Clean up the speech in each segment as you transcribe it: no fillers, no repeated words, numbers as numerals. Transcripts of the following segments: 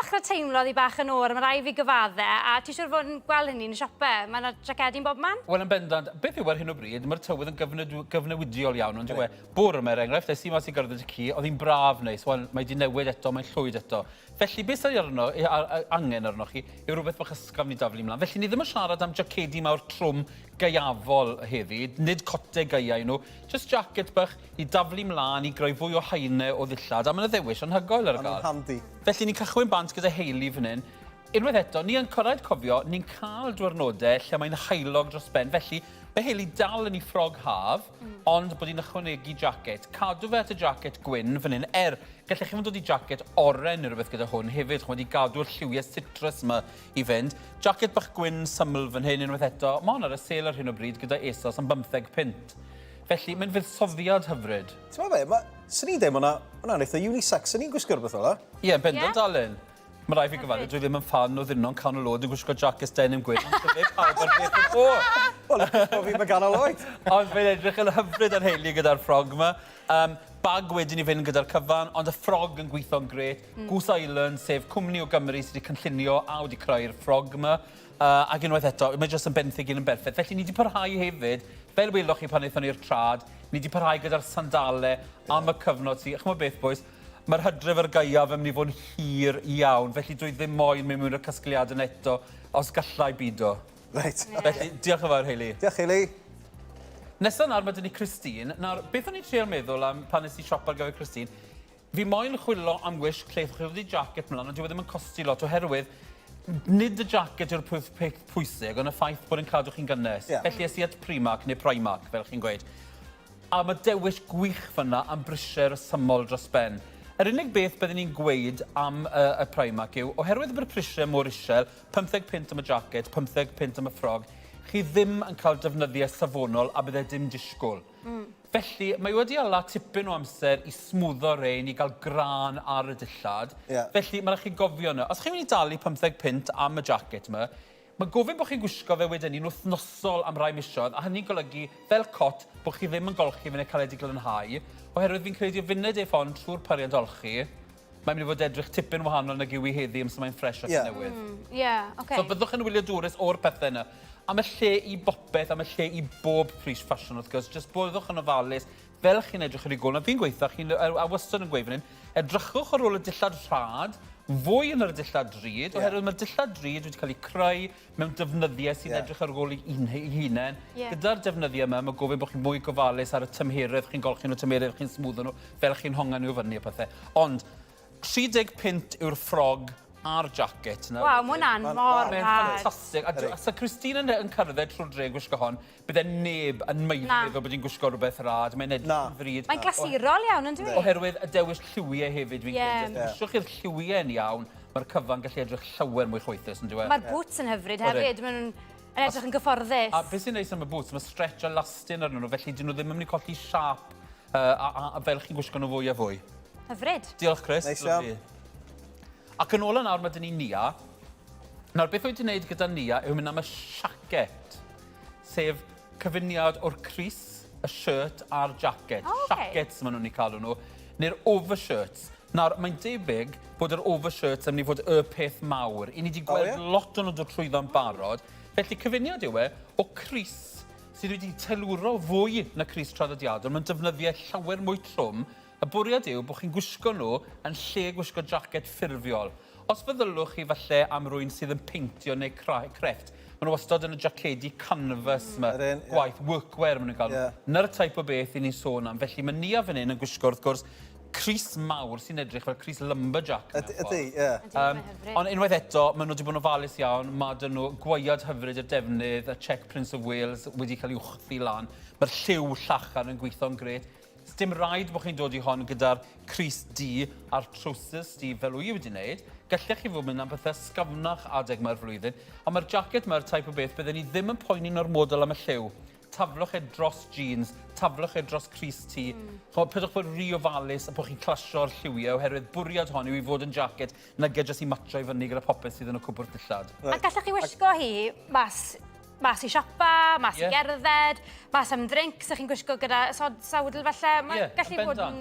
dechrau teimlo ddi bach yn oer, mae rhaid fi gyfadde, a ti siŵr fod yn gweld hynny yn y siope, mae yna jacedi'n bob man. Wel, yn bendant, beth yw ar hyn o bryd, mae'r tywydd yn gyfnewidiol iawn, ond yw e? Bore yma, er enghraifft, es i mas i gerdded y ci, oedd hi'n braf neis, wel, mae di newid eto, mae'n llwyd eto. Felly, beth sydd arno, angen arnoch chi, yw rhywbeth bach ysgafn i daflu mlaen. Felly, ni ddim yn siarad am jacedi mawr trwm gaeafol heddi, nid cote gaeau nhw, just jacket bach i daflu mlaen i greu fwy o haenau o ddillad, a mae 'na ddewis anhygoel ar gael. Maen nhw'n handi. Felly ni'n cychwyn bant gyda Hayley fan hyn. Unwaith eto, ni yn cyrraedd cofio, ni'n cael diwrnodau lle mae'n haelog dros ben, felly mae Hayley dal yn ei ffrog haf, mm. ond bod hi'n ychwanegu jacket. Cadw fe at y jacket gwyn fan hyn, er, gallech chi fod dod i jacket oren neu rhywbeth gyda hwn hefyd, chymod, i gadw'r lliwiau citrus yma i fynd. Jacket bach gwyn syml fan hyn unwaith eto, mae hwn ar y sêl ar hyn o bryd gyda ASOS am 15 punt. Felly, mae'n fuddsoddiad hyfryd. Ti'n meddwl be, ma, swn i'n dweud, mae hwnna'n eitha unisex, swn i'n gwisgo rhywbeth fel 'na. Ie, yn bendant, yeah. Alun. Mae rhaid fi gyfadde, dwi ddim yn ffan o ddynon canol oed yn gwisgo jackets denim gwyn, ond tyfu pawb ar beth y bo. Wel, bo fi'n ganol oed. Ond fe'n edrych yn hyfryd ar Hayley gyda'r ffrog yma. Um, bag wedyn i fynd gyda'r cyfan, ond y ffrog yn gweithio'n gret. Goose Island, sef cwmni o Gymru sydd wedi cynllunio a wedi creu'r ffrog yma. Ac unwaith eto, mae jyst yn benthyg un yn berffaith. Felly ni wedi parhau hefyd, fel weloch chi pan aethon ni'r trad, ni wedi parhau gyda'r sandale am y cyfnod sy, ch'mod beth bois, mae'r hydref a'r gaeaf yn mynd i fod yn hir iawn, felly dwi ddim moyn mynd mewn i'r casgliad yna eto, os gallai bido. Reit. Felly, diolch yn fawr, Hayley. Diolch, Hayley. Nesa nawr, mae 'da ni Christine. Nawr, beth o'n i'n treial meddwl am pan nes i siopa ar gyfer Christine, Fi moyn chwilo am wisg lle chi wedi jacket mlan ond dyw e ddim yn costi lot oherwydd nid y jacket yw'r peth peth pwysig ond y ffaith bod e'n cadw chi'n gynnes. Ie. Felly es i at Primark neu Primark fel chi'n gweud. A ma' dewis gwych fynna am brisiau resymol dros ben. Yr unig beth bydden i'n gweud am y y Primark yw oherwydd bod y prisiau mor isel, 15 punt am y jacket, 15 punt am y ffrog, chi ddim yn cael defnyddiau safonol a bydde dim disgwyl. Felly, mae wedi ala tipyn o amser i smwddo rein, i gael grân ar y dillad. Ie. Felly, mae rhaid chi gofio 'na. Os chi'n mynd i dalu 15 punt am y jacket 'ma, mae gofyn bod chi'n gwisgo fe wedyn ni'n wythnosol am rai misoedd, a hynny'n golygu, fel cot, bod chi ddim yn golchi fe neu cael e 'di glanhau, oherwydd fi'n credu o funud eiff hon trwy'r peiriant olchi, mae'n mynd i fod edrych tipyn wahanol nag yw hi heddi amser mae'n ffresh ac yn newydd. Ie, oce. So byddwch yn wyliadwrus o'r pethau yna. Am y lle i bopeth, am y lle i bob pris ffasiwn wrth gwrs, jyst byddwch yn ofalus, fel chi'n edrych ar ei gôl. Nawr fi'n gweitha, chi'n a wastad yn gweud fan hyn, edrychwch ar ôl y dillad rhad, fwy yn yr dillad drud, oherwydd mae'r dillad drud wedi cael eu creu mewn defnyddiau sy'n yeah. edrych ar ôl eu hunain. Yeah. Gyda'r defnyddiau yma, mae gofyn bod chi'n mwy gofalus ar y tymheredd, chi'n golchi nhw, tymheredd, chi'n smwddo nhw, fel chi'n hongan nhw fyny a pethau. Ond, 30 punt yw'r ffrog a'r jacket. Waw, mae hwnna'n mor Mae'n ffantastig. A sa Christine yn, yn cerdded trwy'r dre yn gwisgo hon, bydde neb yn meiddio iddo bod hi'n gwisgo rhywbeth rad. Mae'n edrych yn ddrud. Mae'n glasurol iawn, yn dwi? Oherwydd y dewis lliwiau hefyd, fi'n credu. Os dewiswch chi'r lliwiau yn iawn, mae'r cyfan gallu edrych llawer mwy chwaethus, yn dyw e? Mae'r boots yn hyfryd hefyd, maen nhw'n yn edrych yn gyfforddus. A beth sy'n neis am y boots, mae stretch a lastin arnyn nhw, felly dyn nhw ddim yn mynd i colli siâp uh, a, a, a fel chi'n gwisgo nhw fwy a fwy. Hyfryd. Diolch, Chris. Neis iawn. Ac yn ôl yn awr mae dyn ni Nia. Nawr, beth wyt ti'n neud gyda Nia yw mynd am y siacet, sef cyfuniad o'r crys, y shirt a'r jacket. Oh, okay. Siacets maen nhw'n eu cadw nhw, neu'r overshirts. Nawr, mae'n debyg bod yr overshirts yn mynd i fod y peth mawr. I ni wedi gweld oh, yeah? lot o'n nhw'n dod trwyddo'n barod. Felly, cyfuniad yw e o crys sydd wedi teilwro fwy na crys traddodiadol. Mae'n defnyddiau llawer mwy trwm. Y bwriad yw bod chi'n gwisgo nhw yn lle gwisgo jacket ffurfiol. Os feddylwch chi falle am rywun sydd yn peintio neu crefft, maen nhw wastad yn y jacedi canvas 'ma, gwaith workwear maen nhw'n galw. 'Na'r type o beth 'y ni'n sôn am. Felly mae Nia fan hyn yn gwisgo wrth gwrs crys mawr sy'n edrych fel crys lumberjack mewn ffordd. Ydy, ie. Um, ond unwaith eto, maen nhw wedi bod yn ofalus iawn, mae 'da nhw gwaead hyfryd i'r defnydd, y check Prince of Wales wedi cael ei wchthi lan, mae'r lliw llachar yn gweithio'n grêt. Sdim rhaid bod chi'n dod i hon gyda'r crys du a'r trowsus du fel wy i wedi wneud. Gallech chi fod mynd am pethau sgafnach adeg 'ma'r flwyddyn. Ond mae'r jacket 'ma yw'r type o beth bydden ni ddim yn poeni'n ormodol am y lliw. Taflwch e dros jeans, taflwch e dros crys T. Mm. Ch'mod, peidiwch bod rhy ofalus a bod chi'n clasio'r lliwiau oherwydd bwriad hon yw i fod yn jacket nage jyst i matcho i fyny gyda popeth sydd yn y cwpwrdd dillad. Right. A gallech chi wisgo hi mas mas i siopa, mas yeah. i gerdded, mas am drinks, ych chi'n gwisgo gyda sawdl falle. Mae'n yeah, gallu bod yn...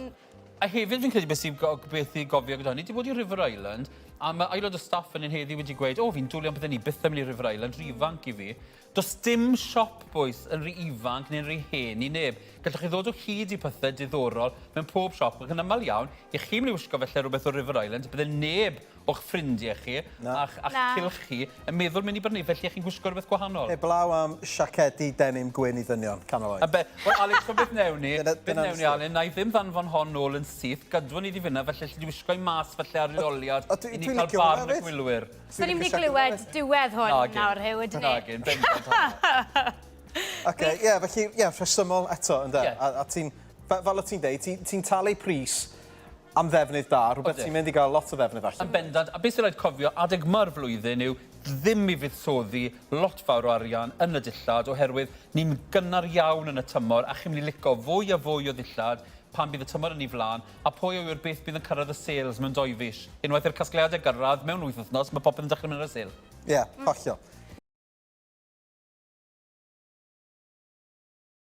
A hefyd fi'n credu beth sy'n beth i gofio gyda hynny, di bod i River Island, A mae aelod o staff yn un heddi wedi gweud, o, fi'n dwlu am bydden ni byth yn mynd i River Island, rhy ifanc i fi. Does dim siop, bois, yn rhy ifanc neu'n rhy hen i neb. Gallwch chi ddod o hyd i pethau diddorol mewn pob siop, ac yn aml iawn, i chi'n mynd i wisgo felly rhywbeth o River Island, bydde neb o'ch ffrindiau chi a'ch, a'ch cylch chi yn meddwl mynd i brynu, felly chi'n gwisgo rhywbeth gwahanol. Heblaw am siacedi denim gwyn i ddynion, canol oed. A be, wel Alex, so beth newn ni, beth newn ni Alun, na i ddim ddanfon hon nôl yn syth, gadwon ni di finna, felly alli di wisgo i mas felly ar leoliad i ni cael barn y gwylwyr. So ni'n mynd i glywed diwedd hwn nawr, Huw, ydyn ni? Nagin, bendant hwnna. Oce, ie, felly, ie, rhesymol eto, ynde? A, a ti'n, fel o ti'n deud, ti'n ti talu pris am ddefnydd da, rhywbeth ti'n mynd i gael lot o ddefnydd allan. Yn bendant, a beth sy'n rhaid cofio, adeg yma'r flwyddyn yw ddim i fuddsoddi lot fawr o arian yn y dillad, oherwydd ni'n gynnar iawn yn y tymor, a chi'n mynd i lico fwy a fwy o ddillad pan bydd y tymor yn ei flaen, a pwy a yw'r beth bydd yn cyrraedd y sales mewn doi fis. Unwaith i'r casgliadau gyrraedd mewn wyth wythnos, mae popeth yn dechrau mynd ar y sale. Ie, yeah, hollol.